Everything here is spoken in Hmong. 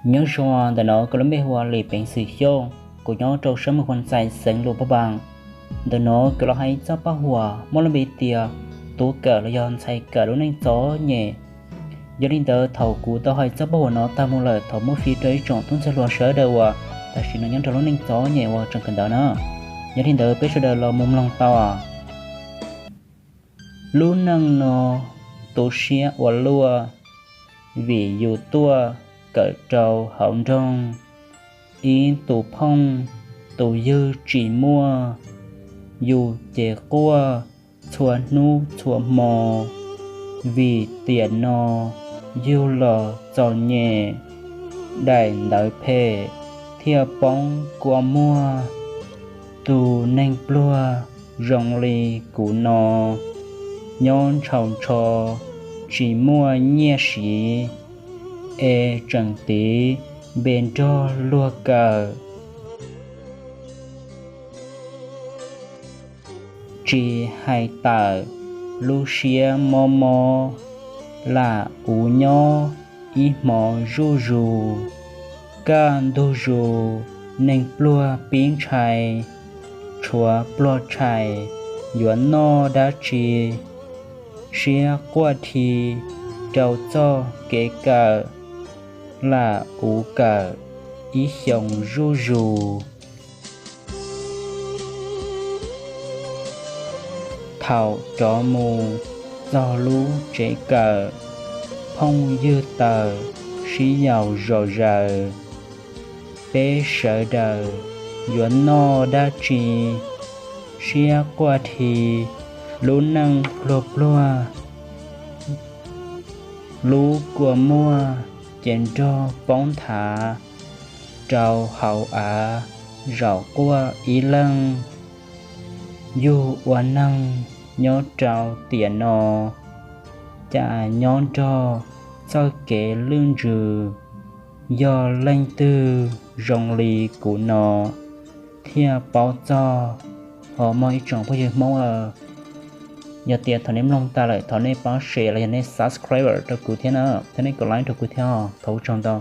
Nyob zoo, ntawm no kuv lub npe hu ua Lis Peev Xwm Xyooj, kuv nyob rau sab moos Huas Ntxais, xeev Luas Phas Npas. Ntawm no kuv los hais txoj paj huam muaj lub npe tias Tuv Kawm los yog Ntxhais Kawm lub neej txom nyem. Yog li ntawd, thaum kuv tau hais txoj paj huam no tag mus lawm, thov muab fij rau ib tsoom tub ntxhais hluas sawv daws uas tam sim no nyob rau lub neej txom nyem uas tseem kawm ntawv na. Yog li ntawd, peb sawv daws los mus mloog tau. Lub neej no tu siab ua luaj, vim yus tuaj kawm rau hauv nroog, ib tus phooj tus ywg tsis muaj, yus ces quaj txhua hnub txhua hmo. Vim tiam no yug los txom nyem, daim ntawv phem thiaj poob kua muag. Tus neeg pluag zoo li kuv no, nyob ntshaus ntsho tsis muaj nyiaj siv, es tseem tiv npe nrog luag kawm. Tsis hais tawm lub siab mob mob, lam uv nyob ib hmo zuj zus. Kaj ntug zus neeg pluag pib ntshai, tshuav pluag tshais yuav noj dab tsi. Siab quaj dhi rau txoj kev kawm, lam uv kawm ib xyoos zuj zus. Thaum rov mus txog lub tsev kawm, phooj ywg tawm sib yaum zom zaws. Peb sawv daws yuav noj dab tsi? Siab quaj dhi, lub neej pluag pluag, lub kua muag ces nrog poob nthav rau hauv av, zaum quaj ib leeg. Yug ua neeg nyob rau tiam no, cas nyob nrog txoj kev lwj ntsws. Yog leej twg zoo li kuv no thiaj paub txog. Ho muaj ib tsoom phooj ywg Hmoob, yog tias thaum nej mloog tas lawm thov nej pab share los yog nej subscribe rau kuv thiab na, thiab nej kom like rau kuv thiab, thov ua tsaug ntau.